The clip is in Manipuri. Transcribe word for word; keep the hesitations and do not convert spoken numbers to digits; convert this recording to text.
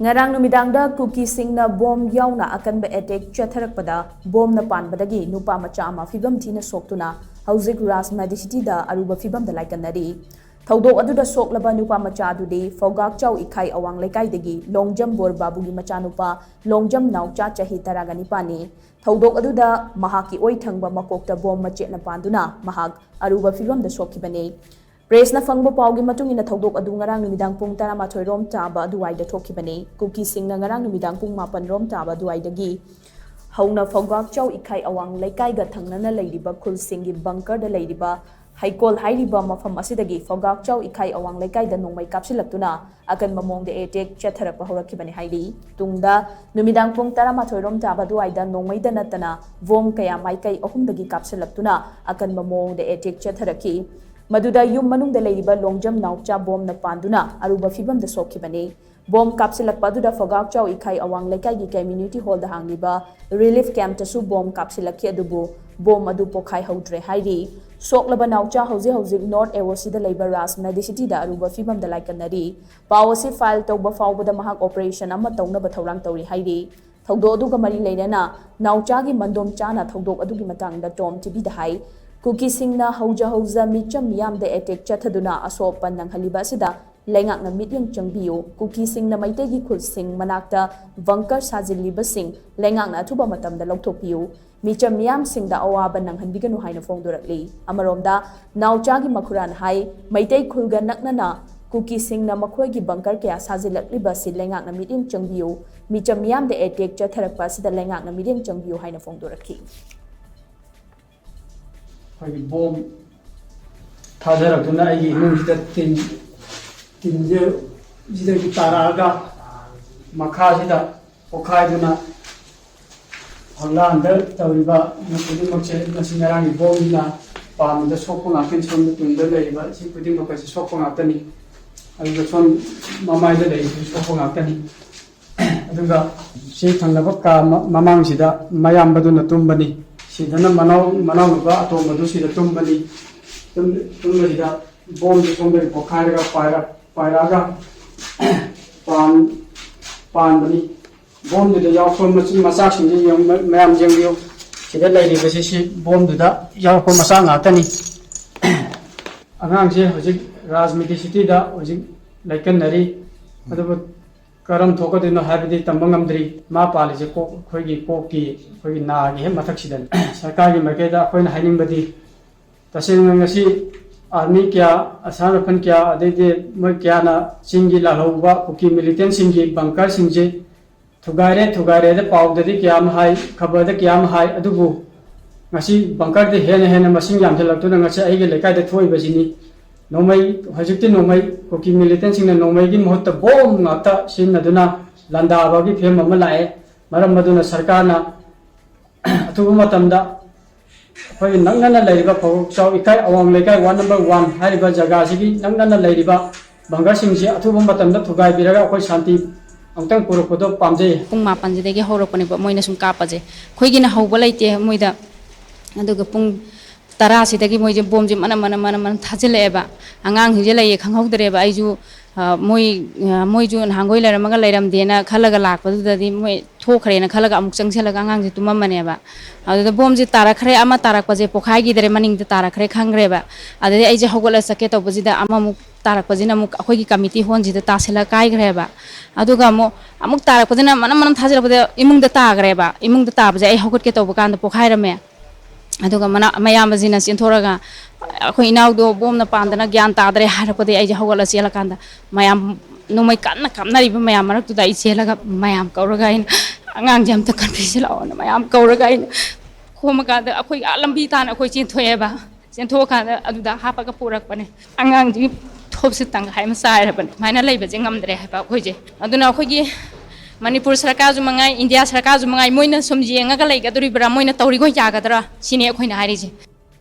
ꯉꯔꯥꯡ ꯅꯨꯃꯤꯗꯥꯡꯗ ꯀꯨꯀꯤꯁꯤꯡꯅ ꯕꯣꯝ ꯌꯥꯎꯅ ꯑꯀꯟꯕ ꯑꯦꯇꯦꯛ ꯆꯠꯊꯔꯛꯄꯗ ꯕꯣꯝꯅ ꯄꯥꯟꯕꯗꯒꯤ ꯅꯨꯄꯥ ꯃꯆꯥ ꯑꯃ ꯐꯤꯕꯝ ꯊꯤꯅ ꯁꯣꯛꯇꯨꯅ ꯍꯧꯖꯤꯛ ꯔꯥꯖ ꯃꯦꯗꯤꯁꯤꯇꯤꯗ ꯑꯔꯨꯕ ꯐꯤꯕꯝꯗ ꯂꯥꯏꯀꯠꯅꯔꯤ꯫ ꯊꯧꯗꯣꯛ ꯑꯗꯨꯗ ꯁꯣꯛꯂꯕ ꯅꯨꯄꯥ ꯃꯆꯥ ꯑꯗꯨꯗꯤ ꯐꯧꯒꯥꯛꯆꯥꯎ ꯏꯈꯥꯏ ꯑꯋꯥꯡ ꯂꯩꯀꯥꯏꯗꯒꯤ ꯂꯣꯡꯖꯝ ꯕꯣꯔ ꯕꯥꯕꯨꯒꯤ ꯃꯆꯥꯅꯨꯄꯥ ꯂꯣꯡꯖꯝ ꯅꯥꯎꯆꯥ ꯆꯍꯤ ꯇꯔꯥꯒ ꯅꯤꯄꯥꯟꯅꯤ꯫ ꯊꯧꯗꯣꯛ ꯑꯗꯨꯗ ꯃꯍꯥꯛꯀꯤ ꯑꯣꯏ ꯊꯪꯕ ꯃꯀꯣꯛꯇ ꯕꯣꯝ ꯃꯆꯦꯠꯅ ꯄꯥꯟꯗꯨꯅ ꯃꯍꯥꯛ ꯑꯔꯨꯕ ꯐꯤꯕꯝꯗ ꯁꯣꯛꯈꯤꯕꯅꯤ꯫ ꯄ꯭ꯔꯦꯁꯅ ꯐꯪꯕ ꯄꯥꯎꯒꯤ ꯃꯇꯨꯡ ꯏꯟꯅ ꯊꯧꯗꯣꯛ ꯑꯗꯨ ꯉꯔꯥꯡ ꯅꯨꯃꯤꯗꯥꯡ ꯄꯨꯡ ꯇꯔꯥꯃꯥꯊꯣꯏ ꯔꯣꯝ ꯇꯥꯕ ꯑꯗꯨꯋꯥꯏꯗ ꯊꯣꯛꯈꯤꯕꯅꯤ꯫ ꯀꯨꯀꯤꯁꯤꯡꯅ ꯉꯔꯥꯡ ꯅꯨꯃꯤꯗꯥꯡ ꯄꯨꯡ ꯃꯥꯄꯟ ꯔꯣꯝ ꯇꯥꯕ ꯑꯗꯨꯋꯥꯏꯗꯒꯤ ꯍꯧꯅ ꯐꯧꯒꯥꯛꯆꯥꯎ ꯏꯈꯥꯏ ꯑꯋꯥꯡ ꯂꯩꯀꯥꯏꯒ ꯊꯪꯅꯅ ꯂꯩꯔꯤꯕ ꯈꯨꯜꯁꯤꯡꯒꯤ ꯕꯪꯀꯔꯗ ꯂꯩꯔꯤꯕ ꯍꯩꯀꯣꯜ ꯍꯥꯏꯔꯤꯕ ꯃꯐꯝ ꯑꯁꯤꯗꯒꯤ ꯐꯧꯒꯥꯛꯆꯥꯎ ꯏꯈꯥꯏ ꯑꯋꯥꯡ ꯂꯩꯀꯥꯏꯗ ꯅꯣꯡꯃꯩ ꯀꯥꯞꯁꯤꯜꯂꯛꯇꯨꯅ ꯑꯀꯟꯕ ꯃꯑꯣꯡꯗ ꯑꯦꯇꯦꯛ ꯆꯠꯊꯔꯛꯄ ꯍꯧꯔꯛꯈꯤꯕꯅꯤ ꯍꯥꯏꯔꯤ꯫ ꯇꯨꯡꯗ ꯅꯨꯃꯤꯗꯥꯡ ꯄꯨꯡ ꯇꯔꯥꯃꯥꯊꯣꯏ ꯔꯣꯝ ꯇꯥꯕ ꯑꯗꯨꯋꯥꯏꯗ ꯅꯣꯡꯃꯩꯗ ꯅꯠꯇꯅ ꯕꯣꯝ ꯀꯌꯥ ꯃꯥꯏꯀꯩ ꯑꯍꯨꯝꯗꯒꯤ ꯀꯥꯞꯁꯤꯜꯂꯛꯇꯨꯅ ꯑꯀꯟꯕ ꯃꯑꯣꯡꯗ ꯑꯦꯇꯦꯛ ꯆꯠꯊꯔꯛꯈꯤ꯫ ꯃꯗꯨꯗ ꯌꯨꯝ ꯃꯅꯨꯡꯗ ꯂꯩꯔꯤꯕ ꯂꯣꯡꯖꯝ ꯅꯥꯎꯆꯥ ꯕꯣꯝꯅ ꯄꯥꯟꯗꯨꯅ ꯑꯔꯨꯕ ꯐꯤꯕꯝꯗ ꯁꯣꯛꯈꯤꯕꯅꯤ꯫ ꯕꯣꯝ ꯀꯥꯞꯁꯤꯜꯂꯛꯄ ꯑꯗꯨꯗ ꯐꯒꯥꯛꯆꯥꯎ ꯏꯈꯥꯏ ꯑꯋꯥꯡ ꯂꯩꯀꯥꯏꯒꯤ ꯀꯝꯃ꯭ꯌꯨꯅꯤꯇꯤ ꯍꯣꯜꯗ ꯍꯥꯡꯂꯤꯕ ꯔꯤꯂꯤꯐ ꯀꯦꯝꯞꯇꯁꯨ ꯕꯣꯝ ꯀꯥꯞꯁꯤꯜꯂꯛꯈꯤ, ꯑꯗꯨꯕꯨ ꯕꯣꯝ ꯑꯗꯨ ꯄꯣꯈꯥꯏꯍꯧꯗ꯭ꯔꯦ ꯍꯥꯏꯔꯤ꯫ ꯁꯣꯛꯂꯕ ꯅꯥꯎꯆꯥ ꯍꯧꯖꯤꯛ ꯍꯧꯖꯤꯛ ꯅꯣꯔꯠ ꯑꯦ ꯑꯣ ꯁꯤꯗ ꯂꯩꯕ ꯔꯥꯖ ꯃꯦꯗꯤꯁꯤꯇꯤꯗ ꯑꯔꯨꯕ ꯐꯤꯕꯝꯗ ꯂꯥꯏꯀꯠꯅꯔꯤ꯫ ꯄꯥꯎ ꯑꯁꯤ ꯐꯥꯏꯜ ꯇꯧꯕ ꯐꯥꯎꯕꯗ ꯃꯍꯥꯛ ꯑꯣꯄꯔꯦꯁꯟ ꯑꯃ ꯇꯧꯅꯕ ꯊꯧꯔꯥꯡ ꯇꯧꯔꯤ ꯍꯥꯏꯔꯤ꯫ ꯊꯧꯗꯣꯛ ꯑꯗꯨꯒ ꯃꯔꯤ ꯂꯩꯅꯅ ꯅꯥꯎꯆꯥꯒꯤ ꯃꯟꯗꯣꯝ ꯆꯥꯅ ꯊꯧꯗꯣꯛ ꯑꯗꯨꯒꯤ ꯃꯇꯥꯡꯗ ꯇꯣꯝ ꯇꯤꯚꯤꯗ ꯍꯥꯏ, ꯀꯨꯀꯤꯁꯤꯡꯅ ꯍꯧꯖ ꯍꯧꯖ ꯃꯤꯆꯝ ꯃꯤꯌꯥꯝꯗ ꯑꯦꯇꯦꯛ ꯆꯠꯊꯗꯨꯅ ꯑꯁꯣꯛ ꯑꯄꯟ ꯅꯪꯍꯜꯂꯤꯕ ꯑꯁꯤꯗ ꯂꯩꯉꯥꯛꯅ ꯃꯤꯠꯌꯦꯡ ꯆꯪꯕꯤꯌꯨ꯫ ꯀꯨꯀꯤꯁꯤꯡꯅ ꯃꯩꯇꯩꯒꯤ ꯈꯨꯜꯁꯤꯡ ꯃꯅꯥꯛꯇ ꯕꯪꯀꯔ ꯁꯥꯖꯤꯜꯂꯤꯕꯁꯤꯡ ꯂꯩꯉꯥꯛꯅ ꯑꯊꯨꯕ ꯃꯇꯝꯗ ꯂꯧꯊꯣꯛꯄꯤꯌꯨ꯫ ꯃꯤꯆꯝ ꯃꯤꯌꯥꯝꯁꯤꯡꯗ ꯑꯋꯥꯕ ꯅꯪꯍꯟꯕꯤꯒꯅꯨ ꯍꯥꯏꯅ ꯐꯣꯡꯗꯣꯔꯛꯂꯤ꯫ ꯑꯃꯔꯣꯝꯗ ꯅꯥꯎꯆꯥꯒꯤ ꯃꯈꯨꯔꯥꯅ ꯍꯥꯏ, ꯃꯩꯇꯩ ꯈꯨꯜꯒ ꯅꯛꯅꯅ ꯀꯨꯀꯤꯁꯤꯡꯅ ꯃꯈꯣꯏꯒꯤ ꯕꯪꯀꯔ ꯀꯌꯥ ꯁꯥꯖꯤꯜꯂꯛꯂꯤꯕ ꯑꯁꯤ ꯂꯩꯉꯥꯛꯅ ꯃꯤꯠꯌꯦꯡ ꯆꯪꯕꯤꯌꯨ꯫ ꯃꯤꯆꯝ ꯃꯤꯌꯥꯝꯗ ꯑꯦꯇꯦꯛ ꯆꯠꯊꯔꯛꯄ ꯑꯁꯤꯗ ꯂꯩꯉꯥꯛꯅ ꯃꯤꯠꯌꯦꯡ ꯆꯪꯕꯤꯌꯨ ꯍꯥꯏꯅ ꯐꯣꯡꯗꯣꯔꯛꯈꯤ꯫ ꯑꯩꯈꯣꯏꯒꯤ ꯕꯣꯝ ꯊꯥꯗꯔꯛꯇꯨꯅ ꯑꯩꯒꯤ ꯏꯃꯨꯡꯁꯤꯗ ꯇꯤꯟ ꯇꯤꯟꯁꯦ ꯁꯤꯗꯒꯤ ꯇꯥꯔꯛꯑꯒ ꯃꯈꯥꯁꯤꯗ ꯄꯣꯈꯥꯏꯗꯨꯅ ꯐꯛꯂꯥꯡꯗ ꯇꯧꯔꯤꯕ ꯈꯨꯗꯤꯡꯃꯛꯁꯦ ꯃꯁꯤ ꯉꯔꯥꯡꯒꯤ ꯕꯣꯝꯁꯤꯅ ꯄꯥꯟꯕꯗ ꯁꯣꯛꯄ ꯉꯥꯛꯇꯅꯤ꯫ ꯁꯣꯝꯗ ꯇꯨꯡꯗ ꯂꯩꯔꯤꯕ ꯁꯤ ꯈꯨꯗꯤꯡꯃꯛ ꯑꯁꯤ ꯁꯣꯛꯄ ꯉꯥꯛꯇꯅꯤ꯫ ꯑꯗꯨꯒ ꯁꯣꯝ ꯃꯃꯥꯏꯗ ꯂꯩꯔꯤꯕꯁꯨ ꯁꯣꯛꯄ ꯉꯥꯛꯇꯅꯤ꯫ ꯑꯗꯨꯒ ꯁꯤ ꯊꯪꯅꯕ ꯀꯥ ꯃ- ꯃꯃꯥꯡꯁꯤꯗ ꯃꯌꯥꯝꯕꯗꯨꯅ ꯇꯨꯝꯕꯅꯤ꯫ ꯁꯤꯗꯅ ꯃꯅꯥꯎ ꯃꯅꯥꯎꯅꯨꯄꯥ ꯑꯇꯣꯝꯕꯗꯨ ꯁꯤꯗ ꯇꯨꯝꯕꯅꯤ꯫ ꯇꯨꯝ- ꯇꯨꯝꯕꯁꯤꯗ ꯕꯣꯝꯁꯦ ꯁꯣꯝꯗꯒꯤ ꯄꯣꯈꯥꯏꯔꯒ ꯄꯥꯏꯔ- ꯄꯥꯏꯔꯛꯑꯒ ꯄꯥꯟ ꯄꯥꯟꯕꯅꯤ꯫ ꯕꯣꯝꯗꯨꯗ ꯌꯥꯎꯔꯛꯄ ꯃꯆꯤꯟ ꯃꯆꯥꯛꯁꯤꯡꯁꯤ ꯌꯦꯡꯉꯨ, ꯃꯌꯥꯝ ꯌꯦꯡꯕꯤꯌꯨ꯫ ꯁꯤꯗ ꯂꯩꯔꯤꯕꯁꯤ ꯁꯤ ꯕꯣꯝꯗꯨꯗ ꯌꯥꯎꯔꯛꯄ ꯃꯆꯥꯛ ꯉꯥꯛꯇꯅꯤ꯫ ꯑꯉꯥꯡꯁꯦ ꯍꯧꯖꯤꯛ ꯔꯥꯖꯅꯤꯇꯤ ꯁꯤꯇꯤꯗ ꯍꯧꯖꯤꯛ ꯂꯥꯏꯀꯠꯅꯔꯤ꯫ ꯑꯗꯨꯕꯨ ꯀꯔꯝ ꯊꯣꯛꯀꯗꯣꯏꯅꯣ ꯍꯥꯏꯕꯗꯤ ꯇꯝꯕ ꯉꯝꯗ꯭ꯔꯤ꯫ ꯃꯥ ꯄꯥꯜꯂꯤꯁꯦ ꯀꯣꯛ, ꯑꯩꯈꯣꯏꯒꯤ ꯀꯣꯛꯀꯤ, ꯑꯩꯈꯣꯏꯒꯤ ꯅꯥꯒꯤ ꯍꯦꯛ ꯃꯊꯛꯁꯤꯗꯅꯤ꯫ ꯁꯔꯀꯥꯔꯒꯤ ꯃꯥꯏꯀꯩꯗ ꯑꯩꯈꯣꯏꯅ ꯍꯥꯏꯅꯤꯡꯕꯗꯤ, ꯇꯁꯦꯡꯅ ꯉꯁꯤ ꯑꯥꯔꯃꯤ ꯀꯌꯥ, ꯑꯁꯥꯝ ꯔꯥꯏꯐꯜ ꯀꯌꯥ, ꯑꯗꯩꯗꯤ ꯃꯣꯏ ꯀꯌꯥꯅ ꯆꯤꯡꯒꯤ ꯂꯥꯜꯍꯧꯕ ꯀꯨꯀꯤ ꯃꯤꯂꯤꯇꯦꯟꯁꯤꯡꯒꯤ ꯕꯪꯀꯔꯁꯤꯡꯁꯦ ꯊꯨꯒꯥꯏꯔꯦ, ꯊꯨꯒꯥꯏꯔꯦꯗ ꯄꯥꯎꯗꯗꯤ ꯀꯌꯥ ꯑꯃ ꯍꯥꯏ, ꯈꯕꯔꯗ ꯀꯌꯥ ꯑꯃ ꯍꯥꯏ, ꯑꯗꯨꯕꯨ ꯉꯁꯤ ꯕꯪꯀꯔꯗꯤ ꯍꯦꯟꯅ ꯍꯦꯟꯅ ꯃꯁꯤꯡ ꯌꯥꯝꯁꯤꯜꯂꯛꯇꯨꯅ ꯉꯁꯤ ꯑꯩꯒꯤ ꯂꯩꯀꯥꯏꯗ ꯊꯣꯛꯏꯕꯁꯤꯅꯤ꯫ ꯅꯣꯡꯃꯩ, ꯍꯧꯖꯤꯛꯇꯤ ꯅꯣꯡꯃꯩ, ꯀꯨꯀꯤ ꯃꯤꯂꯤꯇꯦꯟꯁꯤꯡꯅ ꯅꯣꯡꯃꯩꯒꯤ ꯃꯍꯨꯠꯇ ꯕꯣꯝ ꯉꯥꯛꯇ ꯁꯤꯖꯤꯟꯅꯗꯨꯅ ꯂꯥꯟꯗꯥꯕꯒꯤ ꯐꯤꯕꯝ ꯑꯃ ꯂꯥꯛꯑꯦ꯫ ꯃꯔꯝ ꯑꯗꯨꯅ ꯁꯔꯀꯥꯔꯅ ꯑꯊꯨꯕ ꯃꯇꯝꯗ ꯑꯩꯈꯣꯏꯒꯤ ꯅꯛꯅꯅ ꯂꯩꯔꯤꯕ ꯐꯧꯔꯣꯛꯆꯥꯎ ꯏꯀꯥꯏ ꯑꯋꯥꯡ ꯂꯩꯀꯥꯏ ꯋꯥꯔꯗ ꯅꯝꯕꯔ ꯋꯥꯟ ꯍꯥꯏꯔꯤꯕ ꯖꯒꯥꯁꯤꯒꯤ ꯅꯛꯅꯅ ꯂꯩꯔꯤꯕ ꯕꯪꯀꯔꯁꯤꯡꯁꯤ ꯑꯊꯨꯕ ꯃꯇꯝꯗ ꯊꯨꯒꯥꯏꯕꯤꯔꯒ ꯑꯩꯈꯣꯏ ꯁꯥꯟꯇꯤ ꯑꯃꯨꯛꯇꯪ ꯄꯨꯔꯛꯄꯗꯣ ꯄꯥꯝꯖꯩ꯫ ꯄꯨꯡ ꯃꯥꯄꯟꯁꯤꯗꯒꯤ ꯍꯧꯔꯛꯄꯅꯦꯕ ꯃꯣꯏꯅ ꯁꯨꯝ ꯀꯥꯞꯄꯁꯦ꯫ ꯑꯩꯈꯣꯏꯒꯤꯅ ꯍꯧꯕ ꯂꯩꯇꯦ ꯃꯣꯏꯗ꯫ ꯑꯗꯨꯒ ꯄꯨꯡ ꯇꯔꯥꯁꯤꯗꯒꯤ ꯃꯣꯏꯁꯦ ꯕꯣꯝꯁꯦ ꯃꯅꯝ, ꯃꯅꯝ, ꯃꯅꯝ, ꯃꯅꯝ ꯊꯥꯖꯤꯜꯂꯛꯑꯦꯕ꯫ ꯑꯉꯥꯡꯁꯤꯡꯁꯦ ꯂꯩꯌꯦ ꯈꯪꯍꯧꯗ꯭ꯔꯦꯕ꯫ ꯑꯩꯁꯨ, ꯑ, ꯃꯣꯏ, ꯑ, ꯃꯣꯏꯁꯨ ꯅꯍꯥꯟꯈꯣꯏ ꯂꯩꯔꯝꯃꯒ ꯂꯩꯔꯝꯗꯦꯅ ꯈꯜꯂꯒ ꯂꯥꯛꯄꯗꯨꯗꯗꯤ ꯃꯣꯏ ꯊꯣꯛꯈ꯭ꯔꯦꯅ ꯈꯜꯂꯒ ꯑꯃꯨꯛ ꯆꯪꯁꯤꯜꯂꯒ ꯑꯉꯥꯡꯁꯦ ꯇꯨꯝꯃꯝꯕꯅꯦꯕ꯫ ꯑꯗꯨꯗ ꯕꯣꯝꯁꯦ ꯇꯥꯔꯛꯈ꯭ꯔꯦ, ꯑꯃ ꯇꯥꯔꯛꯄꯁꯦ ꯄꯣꯛꯈꯥꯏꯈꯤꯗ꯭ꯔꯦ, ꯃꯅꯤꯡꯗ ꯇꯥꯔꯛꯈ꯭ꯔꯦ ꯈꯪꯈ꯭ꯔꯦꯕ꯫ ꯑꯗꯨꯗꯩ ꯑꯩꯁꯦ ꯍꯧꯒꯠꯂ ꯆꯠꯀꯦ ꯇꯧꯕꯁꯤꯗ ꯑꯃꯃꯨꯛ ꯇꯥꯔꯛꯄꯁꯤꯅ ꯑꯃꯨꯛ ꯑꯩꯈꯣꯏꯒꯤ ꯀꯃꯤꯇꯤ ꯍꯣꯜꯁꯤꯗ ꯇꯥꯁꯤꯜꯂ ꯀꯥꯏꯈ꯭ꯔꯦꯕ꯫ ꯑꯗꯨꯒ ꯑꯃꯨꯛ, ꯑꯃꯨꯛ ꯇꯥꯔꯛꯄꯁꯤꯅ ꯃꯅꯝ ꯃꯅꯝ ꯊꯥꯖꯤꯜꯂꯛꯄꯗ ꯏꯃꯨꯡꯗ ꯇꯥꯈ꯭ꯔꯦꯕ꯫ ꯏꯃꯨꯡꯗ ꯇꯥꯕꯁꯦ ꯑꯩ ꯍꯧꯒꯠꯀꯦ ꯇꯧꯕ ꯀꯥꯟꯗ ꯄꯣꯛꯈꯥꯏꯔꯝꯃꯦ꯫ ꯑꯗꯨꯒ ꯃꯅꯥ-, ꯃꯌꯥꯝꯕꯁꯤꯅ ꯆꯦꯟꯊꯣꯔꯒ, "ꯑꯩꯈꯣꯏ ꯏꯅꯥꯎꯗꯣ ꯕꯣꯝꯅ ꯄꯥꯟꯗꯅ ꯒ꯭ꯌꯥꯟ ꯇꯥꯗ꯭ꯔꯦ" ꯍꯥꯏꯔꯛꯄꯗꯒꯤ ꯑꯩꯁꯦ ꯍꯧꯒꯠꯂ ꯆꯦꯜꯂꯀꯥꯟꯗ ꯃꯌꯥꯝ ꯅꯣꯡꯃꯩ ꯀꯟꯅ ꯀꯥꯞꯅꯔꯤꯕ ꯃꯌꯥꯝ ꯃꯔꯛꯇꯨꯗ ꯑꯩ ꯆꯦꯜꯂꯒ ꯃꯌꯥꯝ ꯀꯧꯔꯒ ꯑꯩꯅ, "ꯑꯉꯥꯡꯁꯦ ꯑꯝꯇ ꯀꯟꯕꯤꯁꯤ ꯂꯥꯛꯑꯣꯅ" ꯃꯌꯥꯝ ꯀꯧꯔꯒ ꯑꯩꯅ ꯈꯣꯝꯃꯀꯥꯟꯗ ꯑꯩꯈꯣꯏ ꯑꯥ ꯂꯝꯕꯤ ꯇꯥꯅ ꯑꯩꯈꯣꯏ ꯆꯦꯟꯊꯣꯛꯑꯦꯕ꯫ ꯆꯦꯟꯊꯣꯛꯑꯀꯥꯟꯗ ꯑꯗꯨꯗ ꯍꯥꯞꯄꯒ ꯄꯨꯔꯛꯄꯅꯦ꯫ ꯑꯉꯥꯡꯁꯤ ꯊꯣꯞꯁꯦ ꯇꯪꯈꯥꯏ ꯑꯃ ꯆꯥꯏꯔꯕꯅꯦ꯫ ꯑꯗꯨꯃꯥꯏꯅ ꯂꯩꯕꯁꯦ ꯉꯝꯗ꯭ꯔꯦ ꯍꯥꯏꯕ ꯑꯩꯈꯣꯏꯁꯦ꯫ ꯑꯗꯨꯅ ꯑꯩꯈꯣꯏꯒꯤ ꯃꯅꯤꯄꯨꯔ ꯁꯔꯀꯥꯔꯁꯨ ꯃꯉꯥꯏ, ꯏꯟꯗꯤꯌꯥ ꯁꯔꯀꯥꯔꯁꯨ ꯃꯉꯥꯏ, ꯃꯣꯏꯅ ꯁꯨꯝ ꯌꯦꯡꯉꯒ ꯂꯩꯒꯗꯣꯔꯤꯕ꯭ꯔꯥ? ꯃꯣꯏꯅ ꯇꯧꯔꯤꯈꯣꯏ ꯌꯥꯒꯗ꯭ꯔꯥ? ꯁꯤꯅꯤ ꯑꯩꯈꯣꯏꯅ ꯍꯥꯏꯔꯤꯁꯦ꯫